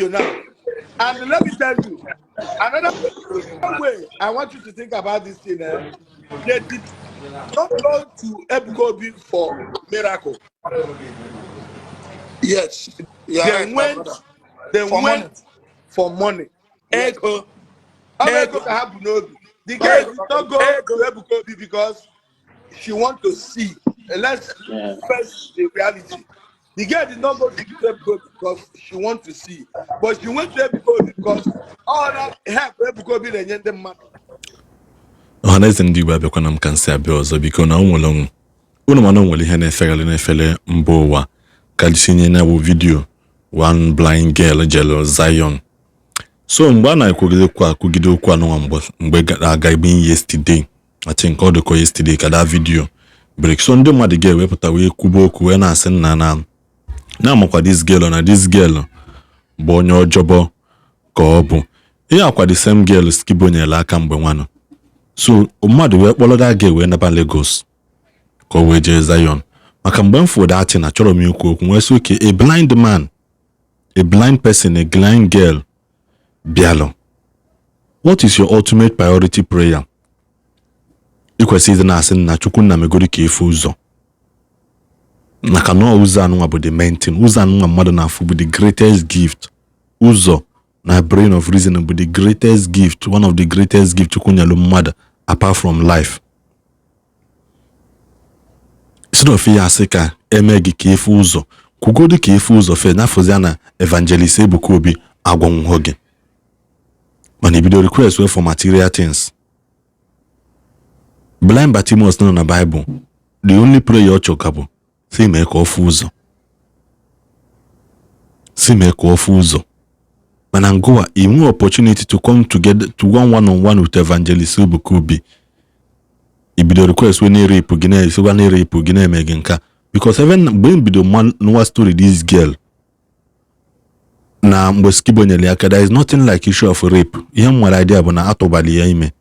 video now. And let me tell you, another way I want you to think about this thing, eh? They did not go to Ebuka Obi for miracle. Yes, you are They right, my went, brother. they For went money. for money. Yes. Ego. Ọ bụ ego ka ha bu n'obi. The girl did not go to Ebuka Obi because she want to see. Let's face the reality. The girl did not go to Ebuka Obi because she want to see, but she went to Ebuka Obi because all that help Ebuka Obi na-enye ndị mmadụ. Ọhaneze ndị Igbo, abịakwana m ka m si abịa ọzọ. Biko, na o nwere onwe unu, mana o nwere ihe na-efegharị n'efere mba ụwa ka tinye na bụ video one blind girl jelu Zion. So mgbe a na-ekwugide okwu, akwugide okwu anụnwa, mgbe gara aga, ebe yesterday, I think ọ dịkọ yesterday, ka that video break. So ndị mmadụ ga-ewepụta wee kwuba okwu, wee na-asị nna na na-amakwa this girl, na this girl bụ onye ọjọbọ, ka ọ bụ ihe akwa the same girl Skibo nyere aka mgbe nwanụ. So mmadụ wee kpọrọ that girl wee naba Lagos ka o wee jee Zion. Maka mgbe m fụ that na chọrọ m ikwu okwu, wee sị, okay, a blind man, a blind person, a blind girl bịalụ, what is your ultimate priority prayer? Ị kwesịrị ịdị na-asị nna, Chukwu nna, megoro ka efu ụzọ, maka na ụzọ anụnwa bụ the main thing. Ụzọ anụnwa mmadụ na-afụ bụ the greatest gift. Ụzọ na brain of reason bụ the greatest gift, one of the greatest gift Chukwu nyelu mmadụ apart from life. Instead of ya asị ka eme gị ka efu ụzọ, kwugodu ka efu ụzọ fe n'afọzi na Evangelist Ebuka Obi agwọnwụghọ gị, mana ibido request wey for material things. Blind Bartimaeus nọ na Bible, the only prayer ọ chọka bụ si mee ka ọ fụ ụzọ, si mee ka ọ fụ ụzọ. Mana ngụwa i nwee opportunity to come together to one one on one with Evangelist Ebuka Obi, ibido request wey na-erepụ gị, na-esikwa na-erepụ gị, na-eme gị nka. Because even mgbe m bido nụwa story this girl na mgbe Skibo nyere ya aka, there is nothing like issue of rape. Ihe m nwere idea bụ na atụbali ya ime,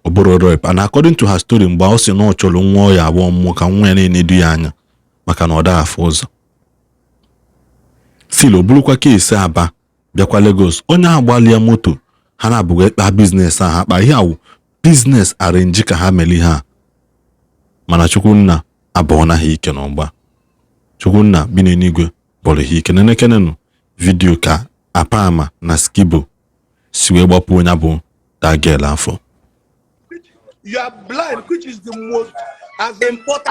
ọ bụrụ rape. And according to her story, mgbe ọ sị na ọ chọrọ nwa ya abụọ mmụọ ka nwa ya na-enedu ya anya maka na ọ daghị afụ ụzọ. Still o burukwa case Aba bịakwa Lagos, onye ahụ gbalịa moto ha na-abụghị ịkpa business ahụ akpa ihe awụ business arrange ka ha mere ihe a. Mana Chukwunna abụọ ha ike n'ọgba. Chukwunna bi n'eluigwe bọrọ ha ike. Nenekenenụ video ka Apama na Skibo si wee gbapụ onye bụ that girl afọ. You are blind, which is the most as in, Important.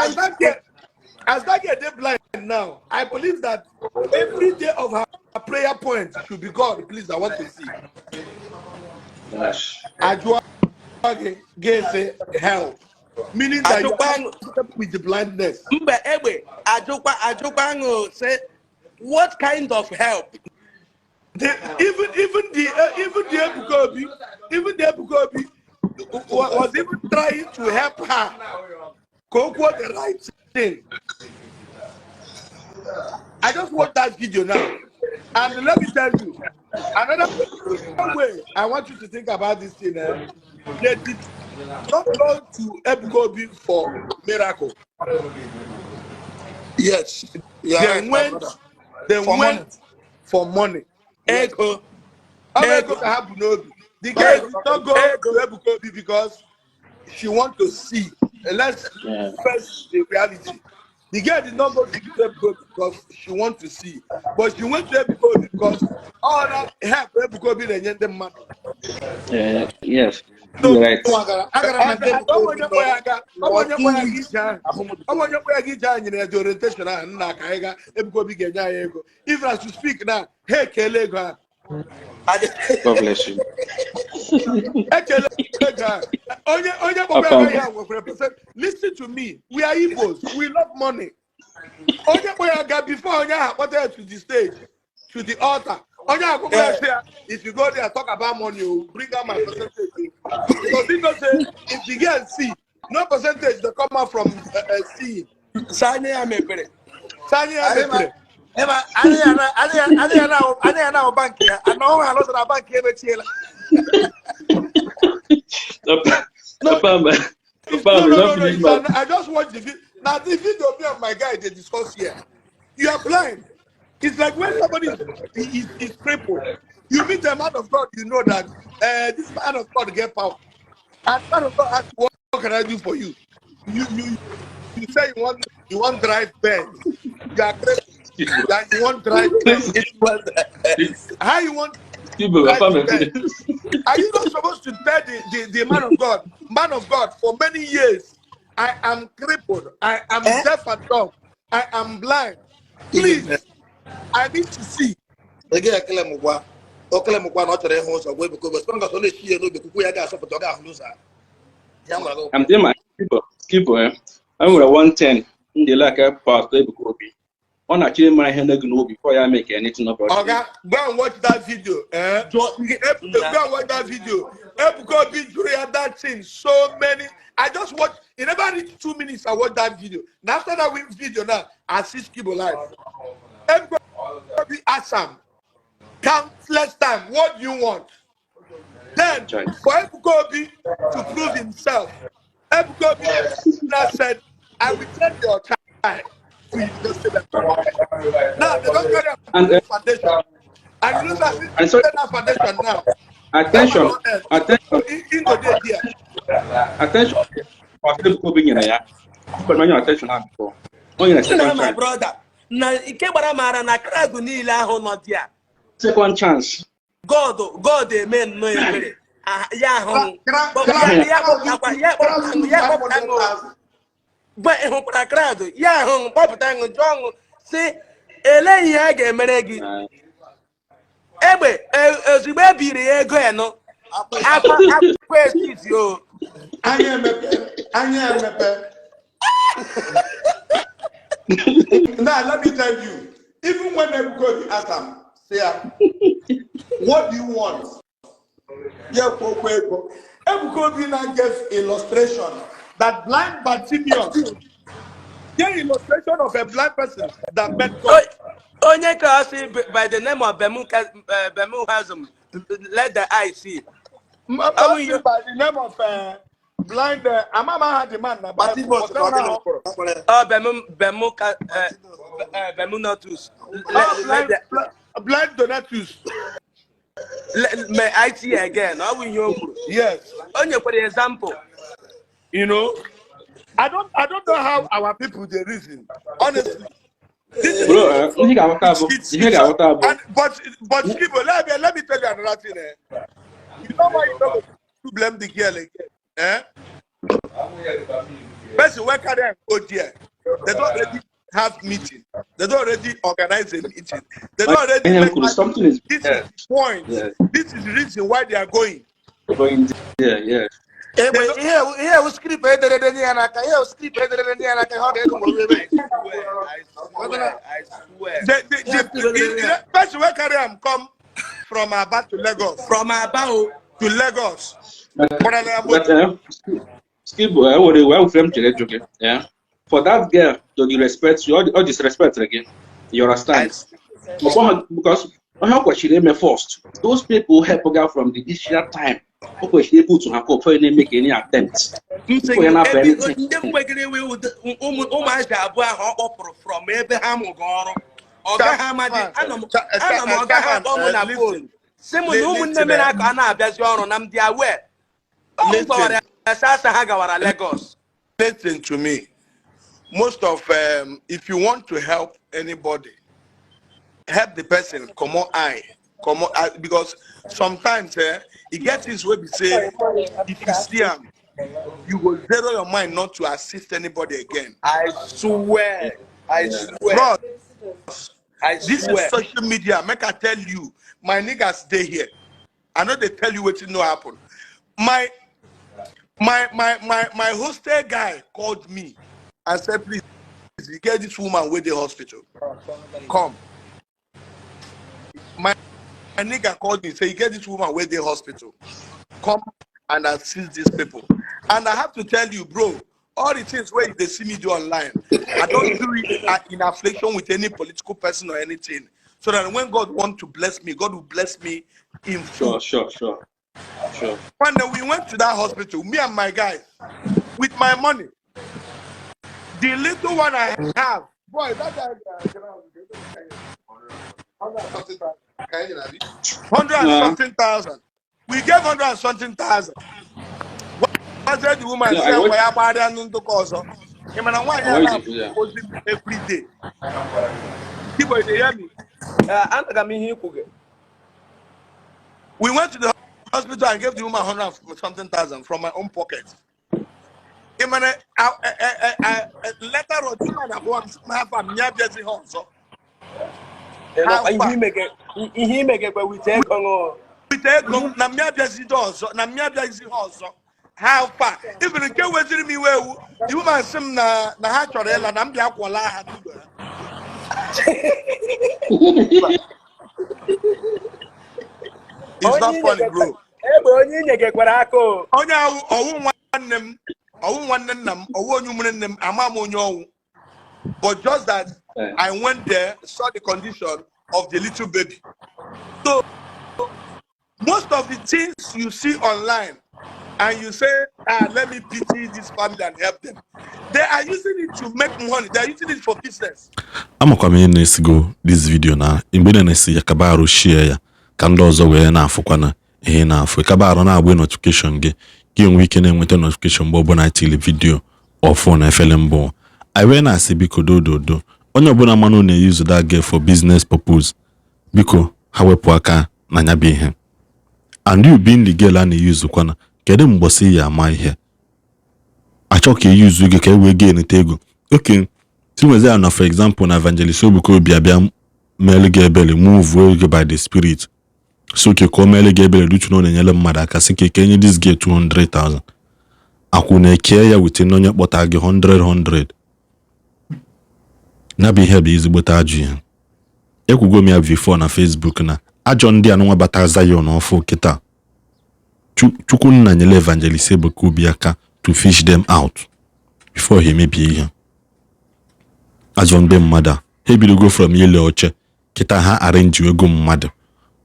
As that girl dey blind now, I believe that every day of her prayer point should be, "God, please, I want to see." Ajụọ gị, ga-ese help, meaning that you are comfortable with the blindness. Mba, egbe ajụkwa ajụkwa ṅụ say, what kind of help? The, even even the uh, even the Ebuka Obi, even the Ebuka Obi was even trying to help her ka o kwuo the right thing. I just watched that video now. And let me tell you, another way I want you to think about this thing, eh? They did not go to Ebuka Obi for miracle. Yes, you are They right, my went, brother. they For went money. For money. Yes. Ego. Ọ bụ ego ka ha bu n'obi. The girl did not go to Ebuka Obi because she want to see. Let's face the reality. The girl did not go to Ebuka Obi because she want to see, but she went to Ebuka Obi because all that help Ebuka Obi na-enye ndị mmadụ. Yes, So, you're right. Agara m na nke Ebuka ọ bụ Obi onye kpọ ya aga, ọ bụ onye kpọ ya aga ije ahụ. ahụ m. Ọ bụ onye kpọ ya aga ije ahụ nyere ya the orientation ahụ, nna, ka anyị gaa Ebuka Obi ga-enye anyị ego. If as you speak now, ha ekele ego ahụ. God bless you. Ekele ego ahụ. Onye kpọkwa ya aga ya nwekwara percent. Listen to me, we are Igbos, we love money. Onye kpọ ya aga before onye ahụ akpọta ya to the stage, to the altar, onye ahụ akpọkwa ya sị ya, "If you go there, talk about money o, bring out my percentage o," because he know say if the girl see, no percentage dey come out from seeing. Sa anya ya mepere. Sa anya ya mepere. Ema, anya ya na bank ya, ana ọhụrụ alọta na bank emechiela. No. Papa, It's, Papa, no, we no, don't no, no. finish It's my. I just watched the video. Now, the video me and my guy they discuss here. You are blind. It's like when somebody is crippled. You meet a man of God, you know that this man of God get power. And man of God asks, what can I do for you? You say you want drive Benz. You are crippled. That you want drive Benz. It was How you want Skibo, drive papa Benz? m. Are you not supposed to tell the man of God, man of God, for many years, I am crippled, I am Eh? deaf and dumb, I am blind. Please, I need to see. Ị gaghị ekele m gwa o kele m gwa na ọ chọrọ ịhụ ụzọ gwa Ebuka Obi sị nga ọ na-echi ya n'obi kwukwu ya ga-asọpụta ọ ga-ahụ n'ụzọ ahụ ya nwere gị. I'm doing my Skibo, Skibo, eh? I nwere 110 ndị like Pastor Ebuka Obi. Ọ na-achọ ịmara ihe n'ego n'obi before ya make anything about it. Oga, go and watch that video. Eh? Jụọ ihe Go and watch that video. Ebuka Obi jụrụ ya that thing so many. I just watch. It never reached 2 minutes. I watched that video. Now after that video now, I see Skibo live. Ebuka Obi asked him countless time, "What do you want?" Then Chai. for Ebuka Obi to prove himself, Ebuka Obi now said, "I will send your child to university level." Now they don't carry And a foundation. And you know that and so that foundation now. That one attention, don't end. attention, In go there there. Attention. Pastor Ebuka Obi nyere ya. Ọ nyere attention ahụ before. O nyere Nna second my chance. brother, na ike gbara mara na crowd niile ahụ nọ dị a. Second chance. God eme nnọọ ebere. Ah, ya ahụ ya kpọpụtakwa ya kpọpụta ya kpọpụta ṅụ gbe ị hụkwara crowd ya ahụ kpọpụta ṅụ jụọ ṅụ si ele ihe a ga-emere gị egbe ozugbo e biri ya ego enụ akwa akwa etiti o. Anya emepe, anya emepe. Now let me tell you, even when Ebuka Obi ask am, say am, "What do you want?" Yeah, kwokwo ego. Ebuka Obi now gave illustration that blind Bartimaeus gave illustration of a blind person that met God. Onye ka ọ sị by the name of Bemuhazm, let the eye see. Person by the name of blind Amama had the man na Bible, Bartimaeus but that one ahụ kpọrọ. Ọ Bemunotus Oh, let blind, the blind Donatus. Let, may I see again. Ọ bụ ihe o kwuru. Yes. O nyekwara example. I don't know how our people they reason. Honestly. This is Bro, ihe ga-aghọta bụ it's, ihe it's ga-aghọta bụ and but Skibo, let me tell you another thing. Eh? You know why you don't to blame the girl again? Eh? Person wey carry am go there, they don't already have meeting. They don't already organize a meeting. They don't already ihe m make kwuru something is this yes, is the point. This is the reason why they are going. Going there, yes. Egbe ihe ewu script ederede nye ya n'aka ihe ewu script ederede nye ya n'aka ihe ọ ga-ego ma ebe I swear, I swear, I swear. The person wey carry am come from Aba to Lagos. From Aba o. To Lagos. But, Kpọrọ ya but moto. Skibo, nwere iwe wufere m chere jụ gị, yeah? For that girl to respect you, all disrespect gị, you understand? Ọkpọ because onye ọ kwesịrị ime first, those people help her from the initial time, o kwesịrị ịpụtụ ha ka ụfọdụ na-eme ka any attempt. M sị Before ya gị na-apụ ebe anything. ndị nwegịrị iwe ụmụazị abụọ ahụ ọ kpọpụrụ from ebe ha mụgo ọrụ ọga ha amadị anọ m anọ m ọga ha akpọ m na phone sị m na ụmụnne mere aka a na-abịazi ọrụ na m dị aware ọ m gwawara ya sị asa ha gawara Lagos. Listen to me. Most of if you want to help anybody, help the person. Come on, eye, come on, because sometimes e get things wey be say if you see am, you go zero your mind not to assist anybody again. I swear, I swear. Bros, I this swear. is social media. Make I tell you, my niggas stay here. I know they tell you wetin no happen. My hostel guy called me and said, "Please, you get this woman wey dey hospital. Come." My nigga called me, say, "You get this woman wey dey hospital. Come and assist these people." And I have to tell you, bro, all the things wey they see me do online, I don't do it in affiliation with any political person or anything. So that when God want to bless me, God will bless me in full. Sure. When we went to that hospital, me and my guys, with my money, the little one I have, Boy, that guy hundred and something thousand. We gave hundred and something thousand. Gwazie the woman No, si I ya watch ngwa ya gbagharịa ndụ ndụkọ ọzọ. Ị ma na nwaanyị I a watch it, yeah. na-akpọ ozi m every day. Igbo, you dey hear me? Anaga m ihe ikwu gị. We went to the hospital and gave the woman hundred and something thousand from my own pocket. Ị ma na later on, the woman abụọ m sị m hafụ m ya bịazi ha ọzọ. Ị How nọkwa ihe far? imege ihe imegekwe wite ego ṅụ. Wite ego m na mmịa bịazi dị ọzọ na mmịa bịazi ha ọzọ. How far? Even nke weziri m iwe ewu, the woman sị m na na ha chọrọ ịla na m bịa kwọla ha n'ụlọ ha. It's Onye not funny, inyegekwara bro. egbe onye inyegekwara aka o. Onye awụ ọwụ nwanne m, ọwụ nwanne nna m, ọwụ onye ụmụnne nne m, ama m onye ọwụ. But just that I went there, saw the condition of the little baby. So most of the things you see online and you say, "Ah, let me pity this family and help them." They are using it to make money. They are using it for business. Amakwa m ihe na-esigo this video na mgbe ị na-esi ya, kaba arụ share ya ka ndị ọzọ wee na-afụkwana ihe ị na-afụ. Kaba arụ na-agba notification gị ka ị nwee ike na-enweta notification mgbe ọbụla tili video ọfụ na efere mbụ ụwa. Anyị wee na-asị, biko, dododo, onye ọbụla manụ na-use that girl for business purpose, biko, ha wepụ aka na ya bụ ihe. And you being the girl a na-use kwana, kedu mgbọsị ya ama ihe achọ ka e use gị ka e wee ga-enete ego? Okay, tinwezi ya na, for example, na Evangelist Ebuka Obi abịa meelu gị ebere, move gị by the spirit, so okay, ka o meelu gị ebere dutu na ọ na-enyere mmadụ aka, sị ka enye this girl 200,000, akwụ na-eke ya wite na onye kpọta gị 100 100. Ya bụ ihe bụ ezigbote ajọ ihe. Ekwugo m ya before na Facebook na ajọ ndị anụnwa bata Zion ọfụ kịta. Chukwunna nyere Evangelist Ebuka Obi aka to fish them out before ha emebie ihe. Ajọ ndị mmadụ a, ha ebidogo from ile oche, kịta ha arrange ego mmadụ.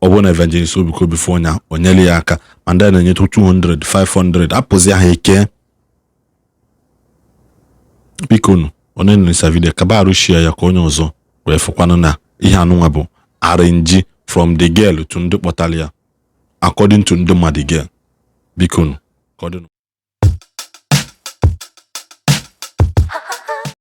Ọ bụrụ na Evangelist Ebuka Obi fụ onye o nyere ya aka, ma ndị a na-enye 200 500 apụzi ha eke. Biko nụ, onye nrisa video, kaba arụ share ya ka onye ọzọ wee fụkwanụ na ihe anụnwa bụ arrange from the girl to ndị kpọtara ya, according to ndị mmadụ girl. Biko nụ, ka ọ dịnụ.